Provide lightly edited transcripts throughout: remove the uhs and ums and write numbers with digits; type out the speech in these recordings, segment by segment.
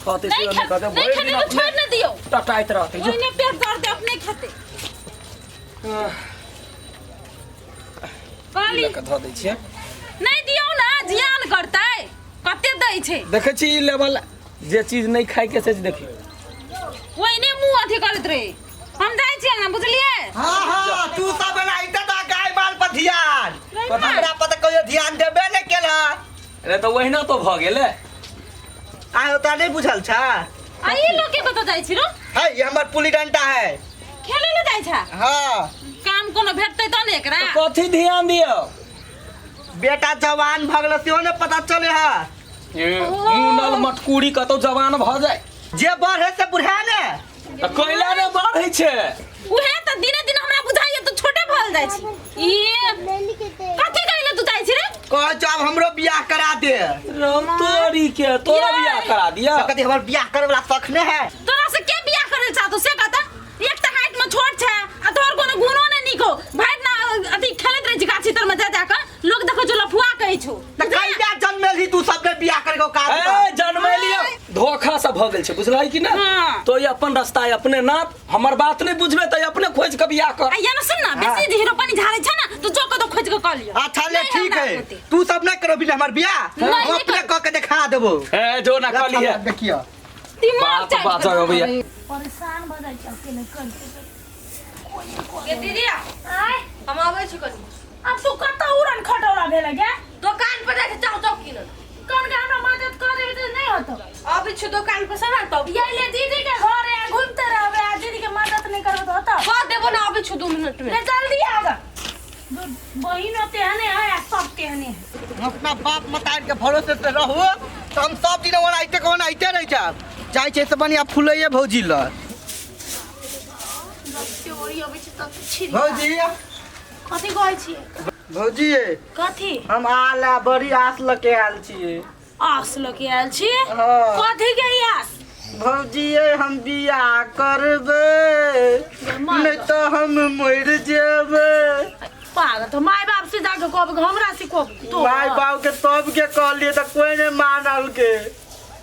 कहते नहीं से नहीं कहते नहीं भरि खेतै दिन तऽ अपने छोड़ि नहि दियौ। टटाइत रहतै जो। ओहिने पेट दर्द अपने खेतै। कहली लऽ कऽ धऽ दै छियै। नहीं दियौ ना, जियान करतै। कते दै छै? देखै छी ई लेवल जे चीज नहि खाइके से देखी। ओहिने मुँह अथी करैत रहे। हम जाइ छी अहाँ, बुझलियै? हाँ हाँ, तू सब एनाहिते तऽ गाय माल पर ध्यान, नहीं। हमरा पर तऽ कहियो ध्यान देबे नहि केलह। अरे तऽ ओहिना तो भऽ गेलै। आइ ओतरा नहि बुझल छ? आ ई लोग के कतऽ जाइ छी रो? है, ये हमर पुली डंटा है। खेले ले जाइ छ? हाँ। काम कोनो भेटतै तऽ ने एकरा। तऽ कथी ध्यान दियौ? बेटा जवान भऽ गेल सेहो ने पता चले है। ए, मुनल मटकूरी कतौ जवान भऽ जाय। जे बढ़े से बुढ़ा ने। तऽ कैला ने बढ़ै छै? उहे तऽ दिने दिन हमरा बुझाइए तू छोटे भल जाइ छी। ई कथी कहले तू जाइ छी रे? कह आब हमरो बियाह करा दे। राम तोरी के तोरा ये। बियाह करा दिया। तो कथी हमर बियाह करे वाला शौक ने है? तोरा से के बियाह करे चाहतो से कहता? एक तऽ हाइट में छोट छै आ तोहर कोनो गुणो नै नीक हो। भाइ ना अथी खेलैत रहै छी गाछी तर में जा जा कऽ, लोग देखै छौ लफुआ कहै छौ। तऽ कहिया जन्मेलही तू सबके बियाह करे के औकात? ए जन्मेलियो धोखा से भऽ गेल छै, बुझलही कि ना? हाँ। तो ये अपन रास्ता है, अपने नाप। हमर बात नहीं बुझबे तऽ अपने खोज के बियाह कर। आ ये ना सुन ना, बेसी जे हीरो पानी झाड़ै छै ना तो जो कतौ खोज के कऽ लिअ। अच्छा ले। नहीं, ठीक हमरा है। होतै। तू सब नहीं करो भी हमर बियाह। नहीं, हम नहीं अपने करब। कह के देखा देबो। ए जो ना कली है। देखियो। दिमाग बात चाट बात के अबैया। परेशान भऽ जाइ छै अकेले करते। गे दीदी। आय। हम आबै छी कनी। आब तू कतऽ उड़न खटोला भेलै गे? दोकान पर जाइ छी चाउ चाउ कीनल। कौन के हमरा मदद कर देबे तऽ नहि होतो? आबै छी दोकान पर से ना तब। ये ले दीदी के घर है, घूमते रहबे आ दीदी के मदद नहीं करबे तऽ होतो? कह देबो ना, आबै छी 2 मिनट में। ले जल्दी आ जा। बहिन तेहने है आ सब तेहने है। हम अपना बाप मतार के भरोसे से रहू तऽ हम सब दिन ओनाहिते के ओनाहिते रहि जायब। जाइ छै से बढ़िया फुलैये भौजी लग। भौजी। कथी कहै छियै? भौजी। कथी? हम आल आ बड़ी आस लऽ के आयल छियै। आस लऽ के आयल छी? हाँ। कथी के ई आस? भौजी ये, हम बियाह करबै, नहीं तऽ हम मरि जेबै। पागल, तो माय बाप से जाके कहब, हमरा से कहब तो? माय बाप के सबके कहलियै तऽ कोई नहीं मानल के।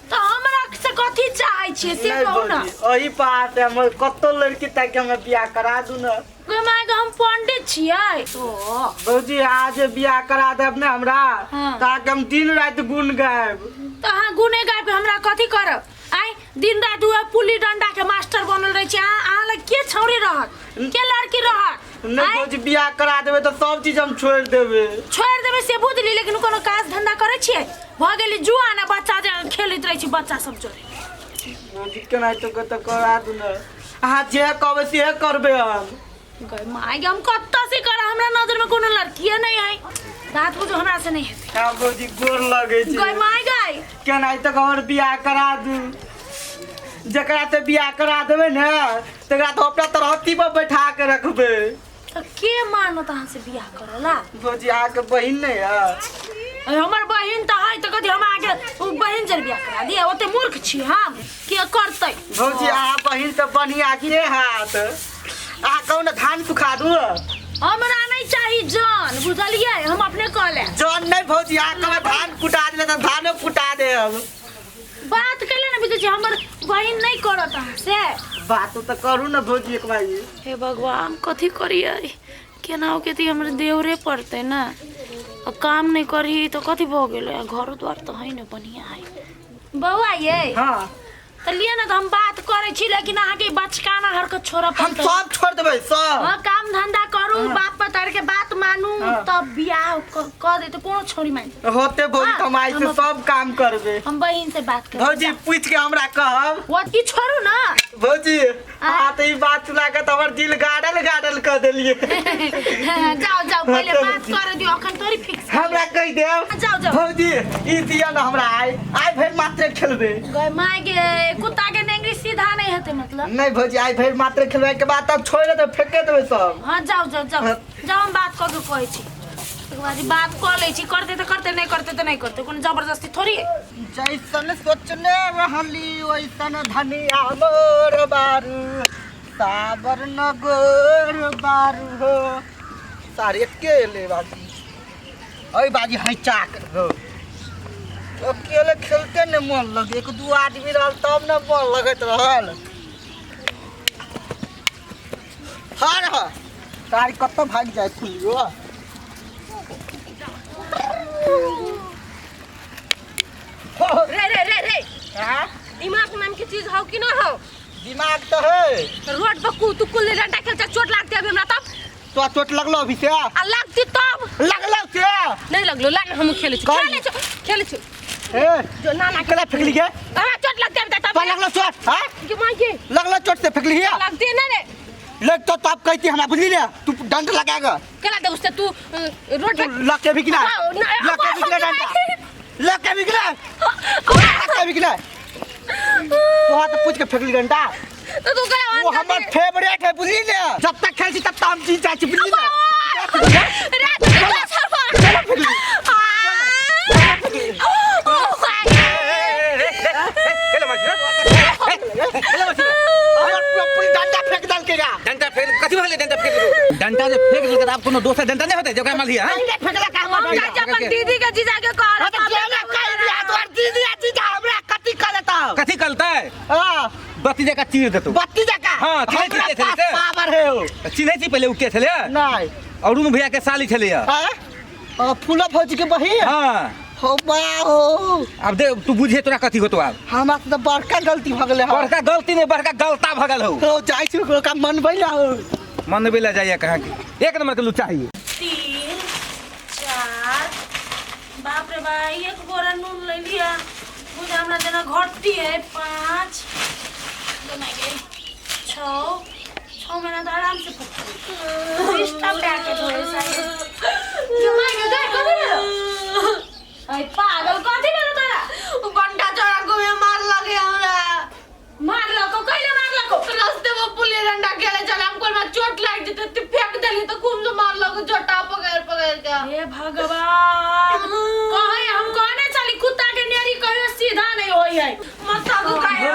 तो हमरा से कथी चाहै छियै से नहीं कहू ना। भौजी, एही पास हमर कतौ लड़की ताकि हमरा बियाह करा दू ने। गे माय गे, हम पंडित छियै तो। भौजी, आज बियाह करा देब ने हमरा, ताकि हम दिन राति गुण गायब। तऽ अहाँ गुने गाबि हमरा कथी करब? आइ दिन राति उएह पुल्ली डंडा के मास्टर बनल रहै छी अहाँ। अहाँ लग के छौड़ी रहत, के लड़की रहत? नहीं। आँय? भौजी, बियाह करा देबै तऽ सब चीज हम छोड़ि देबै। छोड़ि देबै से बुझली, लेकिन कोनो काज धंधा करै छियै? भऽ गेली जुआन आ बच्चा जे खेलैत रहै छी बच्चा सब जोरे। भौजी, केनाहितो के तऽ करा दू ने। अहाँ जे कहबै से करबै हम। गै माय गे, हम कतऽ से करब? हमरा नजर में कोनो लड़किए नहीं है। बात बुझू, हमरा से नहीं हेतै। हाँ भौजी, गोर लगै छी। गै माय गै। केनाहितो के हमर बियाह करा दू। जकरा से बियाह करा देबै ने तकरा तऽ अपना तरहत्थी पर बैठा के रखबै। तऽ के मानत अहाँ से बियाह करला? भौजी, अहाँके बहिन नहि है? अरे, हमर बहिन तऽ है, तऽ कथी हम अहाँके उ बहिन जर बियाह करा दिए? ओते मूर्ख छी हम? के करतै? भौजी, अहाँ बहिन तऽ बढ़िया के हाथ। अहाँ कहू ने, धान सुखा दू? हमरा नहीं चाही जान, बुझलियै? हम अपने कऽ लेब। जन नहीं भौजी, अहाँ कहबै धान कुटा देले तऽ धानो कुटा देब। बात कैले ने बुझै छी, हमर बहिन नहीं करत अहाँ से। बात तऽ करू ने भौजी एक बार। हे भगवान, कथी करियै? केना के हमर देवरे पड़तै ने। आ काम नहीं करही तऽ कथी भऽ गेलै? आ घरो द्वार तऽ है ने बढ़िया है। बौआ ये। हाँ। तऽ लिअ ने, तऽ हम बात करै छी, लेकिन अहाँके ई बचकाना हरकत छोड़ऽ हम पड़तै। सब छोड़ देबै सब। हाँ, काम धंधा करू, बाप पतार के बात मानू। तब बियाह कऽ देते कोनो छोरी मान। होते भौजी। हाँ, तऽ हम आइ से सब काम करबै। हम बहिन से बात करबै। भौजी, पूछ के हमरा कहब। वो की छोड़ू ना। भौजी, अहाँ तऽ ई बात सुना के तऽ हमर दिल गाड़ल गाड़ल कऽ देलियै। जाओ जाओ, पहिले बात कर दियो, अखन थोड़ी फिक्स। हमरा कहि देब। जाओ जाओ। भौजी, ई दिअ ने हमरा, आइ आइ भरि मात्रे खेलबै। गय माय गे, कुत्ता के नेंगरी सीधा नहीं हेतै मतलब। नहीं भौजी, आइ भरि मात्रे खेलबै के बाद तब छोड़ि देबै, फेंके देबै सब। हाँ, जाओ जाओ जाओ। जाओ, हम बात कऽ के कहै छी। तकर बाद ई बात कऽ लै छी, करतै तऽ करतै, नहि करतै तऽ नहि करतै, कोनो जबरदस्ती थोड़ी है। जैसन सोचने रहली वैसन धनिया मोर बारू, साबर न गोर बारू हो। सारे एके एले बाजी, अय बाजी। है चाक हो। अकेले खेलते ने मन लगे, एक दू आदमी रहल तब ने मन लगैत रहल। हर हर तारी कतऽ भागि जाय खुलियो। रे रे रे रे, दिमाग नाम के चीज हौ कि ना हौ? दिमाग तो है। रोड पर तू कुल डंडा खेल चोट लागते अभी हमरा तब। तो चोट लगलो अभी से? आ लागती तब। लगलो से? नहीं लगलो, ला हम खेले छी, खेले छी, खेले छी। ए जो ना ना केला फेंकली के? हमरा चोट लगते अभी तब। तो लगलो चोट? हां के मां के लगलो चोट से फेंकली है? लगते ना रे। लग तो तब कहती हमरा, बुझली ने? तू डंड लगाएगा। केला दे उससे तू रोड पर लग के भी कि ना? लग के भी कि ना डंडा? लग के भी कि ना? लग के भी कि ना? तो हाथ पूछ के फेंकली डंडा। तो तू करा वो हमर फेवरेट है, बुझली ने? जब तक खेल छी तब तक हम जीत जाय छी, बुझली ने? रे तू का सरफा चलो फेंकली। ओ हेलो मासी, हेलो मासी। हमर पूरी डंडा फेंक दल के गा। डंडा फेंक कथि भले? डंडा फेंक डंडा जे फेंक देलकै आब कोनो दोसर डंडा नहीं होतै जे ओकरा मारलियै। हां डंडा फेंकला का हमर हम डंडा? अपन दीदी के जीजा के कह हां तो केना कह दिया तोर दीदी आ जीजा हमरा कथि कहलता? कथि कहलतै? हां बत्ती जका चीर देतौ। बत्ती जका? हां चिन्है छी के छलै से? पावर है ओ। चिन्है छी पहिले उ के छलै? नहीं। अरुण भैया के साली छलै। हां फूला फौजी के बहिन। हां हो बा हो। अब दे तू बुझे तोरा कथि होतो आब। हमरा से तो बड़का गलती भ गेलै। बड़का गलती नहीं, बड़का गलता भ गेल हो। हो जाइ छी ओकरा मनबै ला हो। मनबै ला जाइए कहाँ के? एक नंबर के लुच्चा है। 3 4 बाप रे बा, एक बोरा नून ले लिया। बुझा हमरा जेना घटती है। 5 6 6 महीना तो आराम से 20 टा पैकेट होए सारे। अरे पागल कथी भेलो तोरा? बंटा चोरा को मार लगे हमरा। मार लको? कैले मार लको? रास्ते में पुलिस डंडा खेले चल, हमको में चोट लाग जेते ते फेंक देली तो खूब से मार लको झोटा पकड़ पकड़ के। हे भगवान, कहे हम कहने चली कुत्ता के नेरी कहियो सीधा नहीं होई है। मत को काहे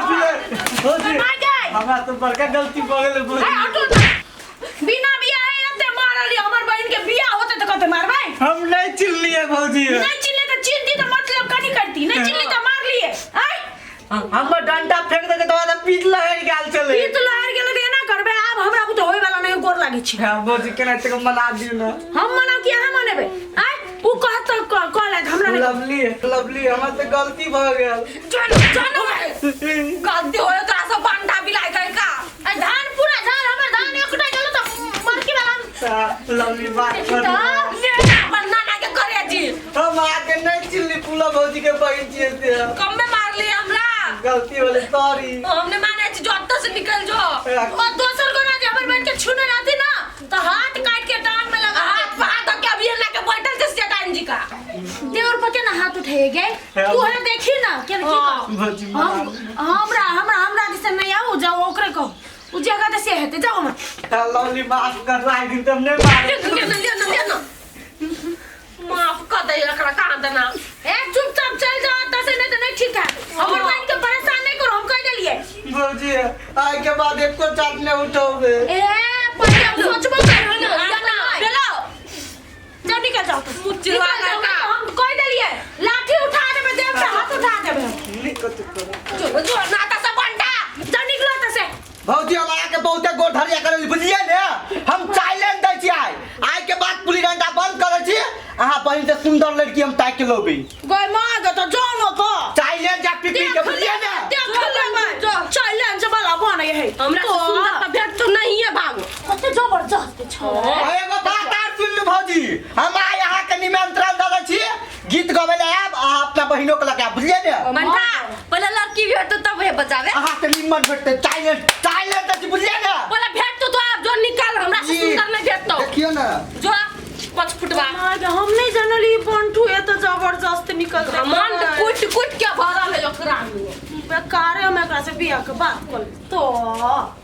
मार गए? हमरा तो बड़का गलती भ गेल। ए हटो, बिना बियाह एते मारली हमर बहिन के बियाह होते त कते मारबै? हम नहीं चिल्लिए भौजी। नहीं चिल्ले त चिल्ली त मतलब कनी करती, नहीं चिल्ली त मार लिए। आय हमर डंडा फेंक दे के तो पीट लहर गेल चले। पीट लहर गेल त एना करबे आब हमरा कुछ होय वाला नहीं, गोर लागे छी। हां भौजी केना तक मना दियो ना। हम मनाउ कि अहाँ मनेबै? आय उ कहत कहला हमरा नहीं। लवली लवली हमरा से गलती भ गेल। चलो चलो गलती होय तोरा सब बंटा बिलाई गई का। आ धान पूरा धान हमर धान एकटा गेल त मरकी वाला लवली बात कर ले अपन नाना के करे जी। हम आके नहीं चिल्ली फूला भौजी के बहिन छियै से। कम में मार लिए हमरा। गलती वाले सॉरी। हमने माने छी जत्ता से निकल जो। और दोसर को ना जे हमर बहन के छूने रहती ना तो हाथ काट के टांग में लगा हाथ पर हाथ के अभी ला के बैठल छै शैतान जी का। देवर पर के ना हाथ उठाए गए तू है देखी ना के की भौजी हमरा हमरा हमरा दिस नहीं आओ, जाओ ओकरे कहो उ जगह ते से हेते जाओ हम। लवली माफ कर रहा है तुम नहीं मार। ले ले ले ना माफ कर दे एकरा कहां देना। ए चुपचाप चल जाओ त से नहीं तो नहीं ठीक है। हमर बहन के परेशान नहीं करो, हम कह देलिए। भौजी आइ के बाद एको चाट नहीं उठोबे। ए पहिले हम सोचबो करबो ना ना बेलो जाओ निकल जाओ तुम। मुचिलवा निकल जाओ, हम कह देलिए लाठी उठा देबे, देव से हाथ उठा देबे। जो जो नाता से बंटा जाओ निकलो त से। भौजी हम आके बहुते गोर धरिया करल बुझलिए ने। हम चैलेंज दै छी आइ, आइ के बाद पुली डंडा बंद करै छी। अहाँ बहिन से सुंदर लड़की हम ताकि के लोबी। गय मां गे तो जाओ न को चैलेंज जा पी पी के बुझलिए ने। देख लेबै चैलेंज वाला बनै है। हमरा से सुंदर त भेट तो नहीं है भागो। कते जबरदस्त छ। एगो बात आर सुन लू भौजी, हम आइ अहाँ के निमंत्रण दै छी गीत गबै ले आब, अहाँ अपना बहिनो के लगा बुझलिए ने। बंटा पहले लड़की भेट तो तब हे बचावे। अहाँ के निमन भेटतै चैलेंज चैलेंज दै छी बुझलिए ने। पहले भेट तो आप जो निकाल हमरा से सुंदर नहीं भेट तो। देखियो ना जो 5 फुटवा। हम नहीं जानली बंटू ये तो जबरदस्त निकल घमंड कुट कुट के भरल है ओकरा में। बेकार है, हम एकरा से बियाह के बात कर तो।